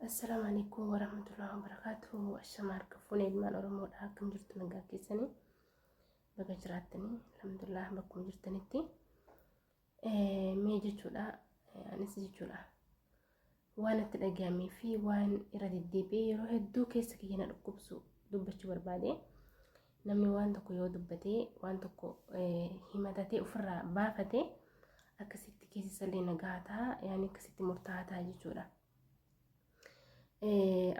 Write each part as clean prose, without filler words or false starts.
Assalaamu alaikum warahmatullahi wabarakatuh. Ashama harka fuune ilmaan Oromoodha. Akkam jirtu nagaa keessanii? Baga jiraattanii alhamdulillah bakkuma jirtanitti. Mee jechuudha anis jechuudha waan itti dhaga'amee fi waan irra deddeebi'ee yeroo hedduu keessa kiyya na dhukkubsu dubbachuu barbaade. Namni waan tokko yoo dubbatee waan tokko himatatee ofirraa baafate akkasitti keessi isallee nagaa ta'a yaani akkasitti murtaa'aa ta'a jechuudha.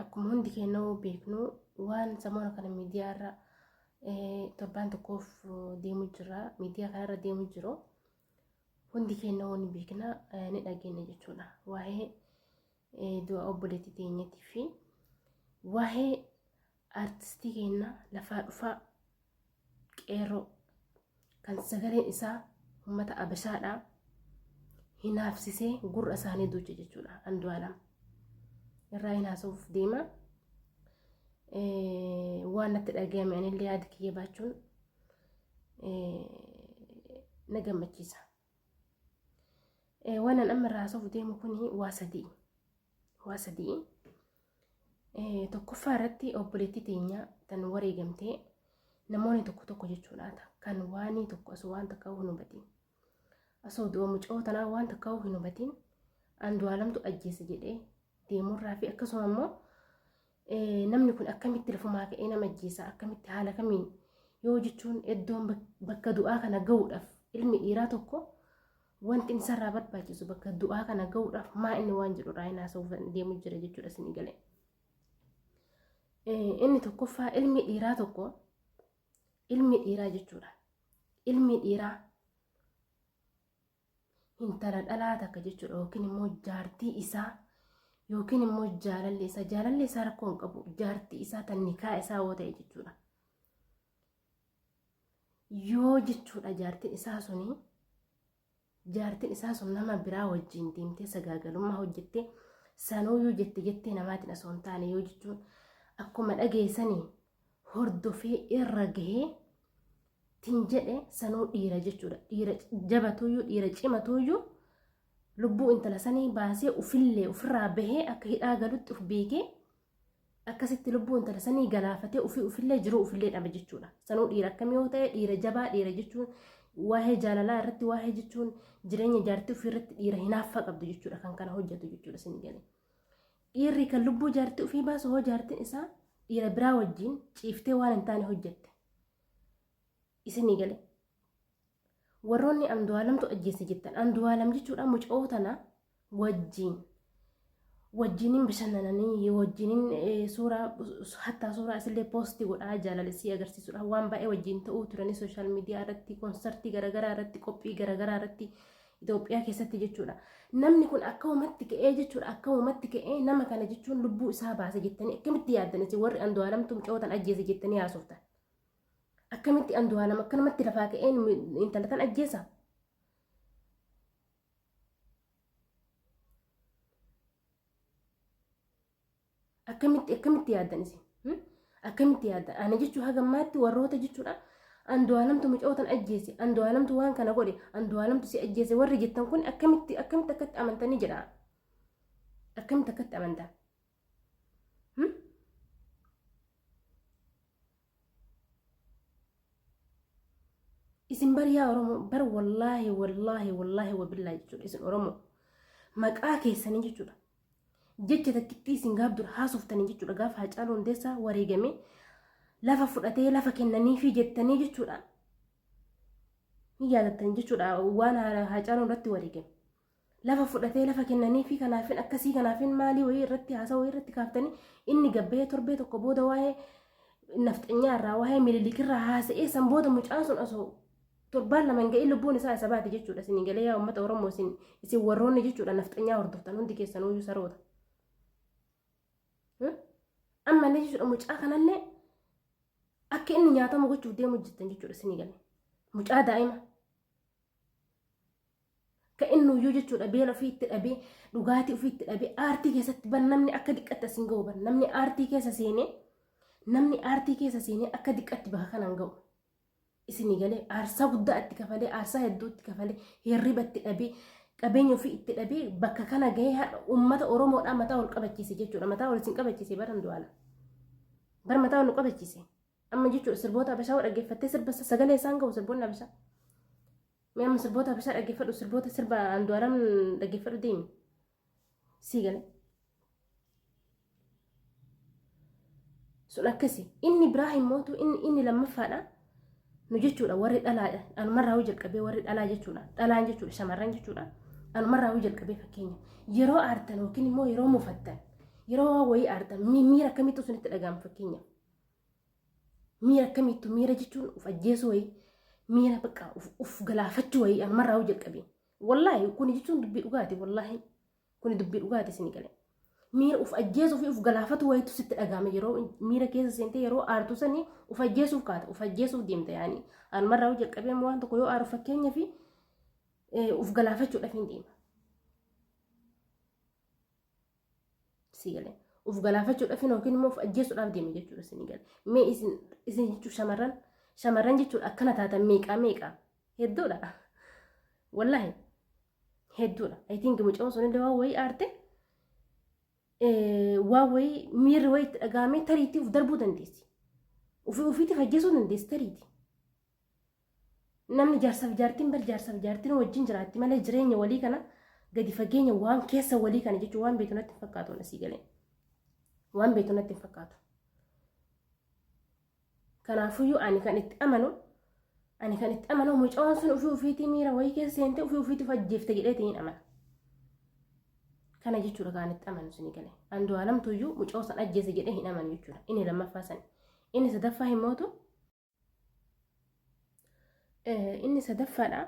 Akkuma hundi keenya beeknu waan samoona kana miidiyaa irra torbaan tokkoof deemu jira miidiyaa kanarra deemu jiru hundi keenya ni beekna ni dhageenya jechuudha. Waa'ee du'a obboleettii teenyatii fi waa'ee artistii keenya lafaa dhufaa qeerroo kan sagaleen isaa uummata abashaadhaa hinaafsisee gurra isaanii duuche jechuudha Andu'aalam irraa hinaasuuf deema waan natti dhaga'ame anillee yaada kiyya baachuun na gammachiisa. Waan an amma irraa haasa'uuf deemu kun waa sadii. Waa sadii. Tokkoffaa irratti obboleettii teenya tan wareegamtee namoonni tokko tokko jechuudha kan waanii tokko osoo waan takka hin hubatiin osoo du'a mucoo tanaa waan takka hin hubatiin Andu'aalamtu ajjeese jedhee deemurraa fi akkasuma immoo namni kun akkamitti lafumaa ka'ee nama ajjeesa akkamitti haala kamiin yoo jechuun iddoon bakka du'aa kana ga'uudhaaf ilmi dhiiraa tokko Wanti inni isarraa barbaachisu bakka du'aa kana ga'uudhaaf maa inni waan jedhu irraa hin haasa'uuf deemu jira jechuudha isin galee. Inni tokkoffaa ilmi dhiiraa tokko ilmi dhiiraa jechuudha. Ilmi dhiiraa intala dhalaa takka jechuudha yookiin immoo jaartii isaa yookiin immoo jaalalli isaa jaalalli isaa rakkoo hin qabu jaartii isaa tan nikaa isaa yoo ta'e jechuudha. Yoo jechuudha jaartiin isaa suni jaartiin isaa sun nama biraa wajjin deemtee sagaagalummaa hojjettee sanuu yoo jette jettee namaatiin osoo hin taane yoo jechuun akkuma dhageessanii hordofee irra gahee tin jedhe sanuu dhiira jechuudha. Dhiira jabatuyyuu dhiira cimatuyyuu lubbuu intala sanii baasee ufillee ofirraa bahee akka hidhaa galutti uf beekee Akkasitti lubbuu intala sanii galaafatee ofii ofillee jiruu ofillee dhaba jechuudha. Sanuu dhiira akkamii yoo ta'e dhiira jabaa dhiira jechuun waa'ee jaalalaa irratti waa'ee jechuun jireenya jaartii ofii irratti dhiira hinaaffaa qabdu jechuudha kan kana hojjetu jechuudha isin galee. Dhiirri kan lubbuu jaartii ofii baasu hoo jaartiin isaa dhiira biraa wajjin ciiftee waan hin taane hojjette. Isinii galee. Warroonni Andu'aalamtu ajjeese jettan Andu'aalam jechuudha mucoo tana wajjiin wajjiinin bashannananii wajjiinin suuraa hattaa suuraa isillee poostii godhaa jaalala isii agarsiisuudhaaf waan baay'ee wajjiin ta'uu turanii sooshaal miidiyaa irratti konsartii garaagaraa irratti qophii garaagaraa irratti Itoophiyaa keessatti jechuudha. Namni kun akka uumatti ka'ee jechuudha akka uumatti ka'ee nama kana jechuun lubbuu isaa baase jettanii akkamitti yaaddan isin warri Andu'aalamtu mucoo tan ajjeese jettanii haasoftan. Akkamitti Andu'aalam akkanumatti lafaa ka'ee intala tan ajjeesa? Akkamitti akkamitti yaaddan isin? Akkamitti yaaddan? Ana jechuun haga ammaatti warroota jechuudha. Andu'aalamtu mucoo tan ajjeese, Andu'aalamtu waan kana godhe, Andu'aalamtu si ajjeese warri jettan kun akkamitti akkamitti akkatti amantanii jedha. Akkamitti akkatti amantan? Isin bar yaa Oromoo bar wallaahi wallaahi wallaahi wabillaahi jechuudha isin Oromoo maqaa keessanii jechuudha. Jecha takkittii isin gaaf dura haasoftanii jechuudha gaafa Haacaaluu Hundeessaa wareegamee lafa fudhatee lafa kennaniifii jettanii jechuudha. Ni yaadattan jechuudha waan Haacaaluu irratti wareegame. Lafa fudhatee lafa kennaniifii kanaafin akkasii kanaafin maalii wayii irratti haasaa wayii irratti kaaftanii inni gabbahee torbee tokko booda waa'ee nafxanyaa irraa waa'ee mililik irraa haasa'ee san booda mucaan sun osoo torbaan lama hin ga'in lubbuun isaa isa baate jechuudha isin galee yaa uummata Oromoo isin isin warroonni jechuudha nafxanyaa hordoftan hundi keessanuyyuu saroota. Ammallee jechuudha mucaa kanallee akka inni nyaatamu gochuuf deemu jettan jechuudha isin galee mucaa daa'ima. Ka innuyyuu jechuudha beela ofii itti dhabee dhugaatii ofii itti dhabee aartii keessatti bar namni akka diqqatti as hin ga'u bar namni aartii keessa seenee namni aartii keessa seenee akka diqqatti bakka kana hin ga'u. Isinii galee aarsaa guddaa itti kafalee aarsaa hedduu itti kafalee hirriba itti dhabee Qabeenya ofii itti dhabee bakka kana gahee har'a uummata Oromoodhaa mataa ol qabachiise jechuudha. Mataa ol isin qabachiise bara Andu'aalam. Bara mataa ol nu qabachiise. Amma jechuudha sirboota Habashaa hoo dhaggeeffattee sirba sagalee isaan gahu sirboonni Habashaa. Mee amma sirboota Habashaa dhaggeeffadhu sirboota sirba Andu'aalam dhaggeeffadhu deemi. Sii galee. Sun akkasi. Inni biraa himmootu inni lammaffaadha. Nu jechuudha warri dhalaadha. Anumarraa hoo jalqabee warri dhalaa jechuudha. Dhalaan jechuudha shamarran jechuudha. Anumarraa hoo jalqabee fakkeenya. Yeroo aartan yookiin immoo yeroo mufattan yeroo waan wayii aartan miira akkamiitu isinitti dhaga'ama fakkeenya. Miira akkamiittu miira jechuun of ajjeesuu wayii miira bakka of galaafachuu wayii anumarraa hoo jalqabee. Wallaahi kuni jechuun dubbii dhugaati wallaahi. Kuni dubbii dhugaati isin galee. Miira uf ajjeesuu fi uf galaafatu wayitu sitti dhagahama yeroo miira keessa seentee yeroo aartu sanii uf ajjeesuuf kaata uf ajjeesuuf deemta yaani anumarraa hoo jalqabee waan tokko yoo aaru fakkeenya fi uf galaafachuudhaaf hin deema. Si galee uf galaafachuudhaaf yookiin immoo uf ajjeesuudhaaf deema jechuudha isin galee. Mee isin isin jechuun shamarran shamarran jechuudha akkana taatan meeqaa meeqaa hedduudha. Wallaahi. Hedduudha. I think mucaan sun illee waan wayii aarte waan wayii miirri wayii itti dhaga'amee tariitii of darbuu dandeessi. Ofii ofiitiif ajjeesuu dandeessi tariitii. Namni jaarsaaf jaartiin bar jaarsaaf jaartiin wajjin jiraatti malee jireenya walii kana gadi fageenya waan keessa walii kana jechuun waan beektu natti hin fakkaatu asii galee. Waan beektu natti hin fakkaatu. Kanaafuyyuu ani kan itti amanu ani kan itti amanu mucaan sun ofii ofiitii miira wayii keessa seentee ofii ofiitiif ajjeefte jedheetiin hin amana. Kana jechuudha kan itti amanu isinii galee. Andu'aalamtuyyuu mucaa san ajjeese jedhee hin amanu jechuudha. Inni lammaffaa san. Inni sadaffaa himmootu inni sadaffaadha.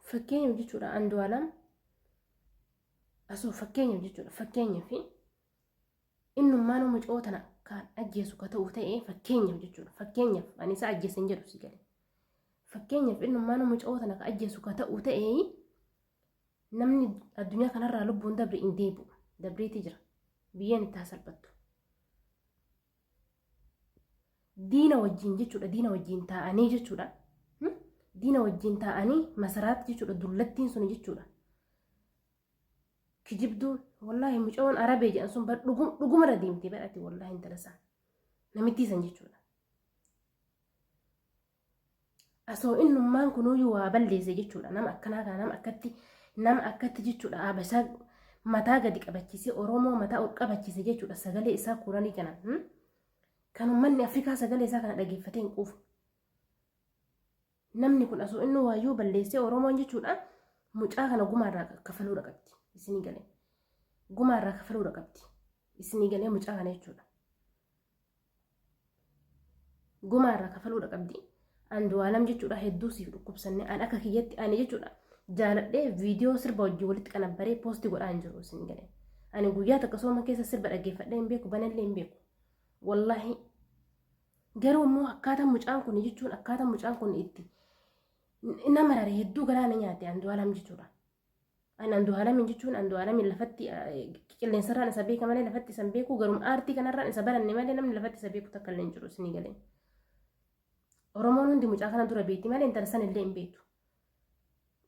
Fakkeenyaaf jechuudha Andu'aalam asoo fakkeenyaaf jechuudha fakkeenyaaf Innummaanuu mucoo tana kan ajjeesu ka ta'u ta'e fakkeenyaaf jechuudha. Fakkeenyaaf ani isa ajjeese hin jedhu si galee. Fakkeenyaaf innummaanuu mucoo tana ka ajjeesu ka ta'u ta'e namni addunyaa kanarraa lubbuun dabre hin deebi'u. Dabreeti jira. Biyyeen itti haa salphattu. Diina wajjin jechuudha. Diina wajjin taa'anii jechuudha. Diina wajjin taa'anii masaraatti jechuudha. Dullattiin sun jechuudha. Kijibduun wallaahi mucayoon arabee jedhan sun bar dhugumarra deemtee badhate wallaahi intala isaa namittii san jechuudha. Asoo innummaan kunuyyuu waa balleesse jechuudha nama akkanaa kana nama akkatti nama akkatti jechuudha abasaa mataa gadi qabachiisee Oromoo mataa ol qabachiise jechuudha sagalee isaa kuranii kana. Kan uummanni Afrikaa sagalee isaa kana dhageeffatee hin quufu. Namni kun asoo inni waayyuu balleessee Oromoon jechuudha mucaa kana gumaarraa kafaluudha qabdi. Isinii galee. Gumaarraa kafaluudha qabdi. Isinii galee mucaa kana jechuudha. Gumaarraa kafaluudha qabdi. Andu'aalam jechuudha hedduu siif dhukkubsanne an akka kiyyatti ani jechuudha jaaladhee viidiyoo sirba wajjin walitti qanabbaree poosti godhaa hin jiru isinii galee. Ani guyyaa takka sooma keessa sirba dhaggeeffadhee hin beeku banallee hin beeku. Wallaahi Garuu immoo akkaataa mucaan kun jechuun akkaataa mucaan kun itti nama marare hedduu garaa na nyaate Andu'aalam jechuudha. Ani Andu'aalamiin jechuun Andu'aalamiin lafatti qilleensarraan isa beeka malee lafatti isa hin beeku garuu aartii kanarraan isa baranne malee namni lafatti isa beeku takka illee hin jiru isinii galee. Oromoon hundi mucaa kana dura beekti malee intala san illee hin beektu.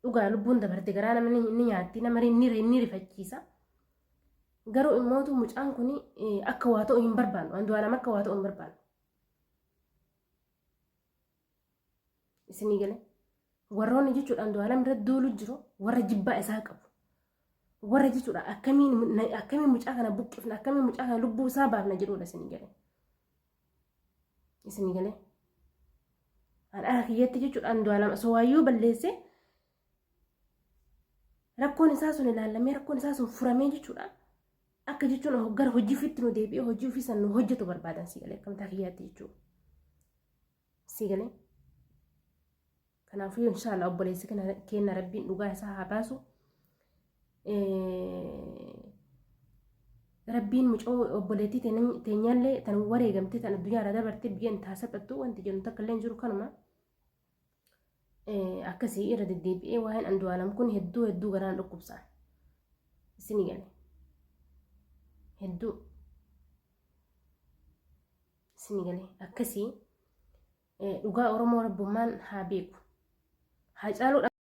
Dhugaa lubbuun dabarte garaa nama ni nyaatti nama ni rifachiisa. Garuu immootu mucaan kun akka waa ta'u hin barbaannu. Andu'aalam akka waa ta'u hin barbaannu. Isinii galee. Warroonni jechuudha Andu'aalam irra duulu jiru warra jibbaa isaa qabu. Warra jechuudha akkamiin akkamiin mucaa kana buqqifna akkamiin mucaa kana lubbuu isaa baafna jedhudha isinii galee. Isinii galee. An akka kiyyatti jechuudha Andu'aalam osoo waayyuu balleessee Rakkoon isaa sun ilaallamee rakkoon isaa sun furamee jechuudha. Akka jechuun gara hojii ofiitti nu deebi'ee hojii ofii san nu hojjetu barbaadan si galee akka mataa kiyyaatti jechuudha. Si galee. Kanaafuu inshaallah obboleessi keenya rabbiin dhugaa isaa haa baasu. Rabbiin mucoo obboleettii teenyallee tan wareegamtee tan addunyaa irraa dabartee biyyeen taasifatu wanti jennu takka illee hin jiru kanuma. Akkasii irra deddeebi'ee waa'een Andu'aalam kun hedduu hedduu garaan dhukkubsa. Isinii gale. Hedduu. Isinii gale. Akkasii dhugaa Oromoo rabbummaan haa beeku. Haa caaluu.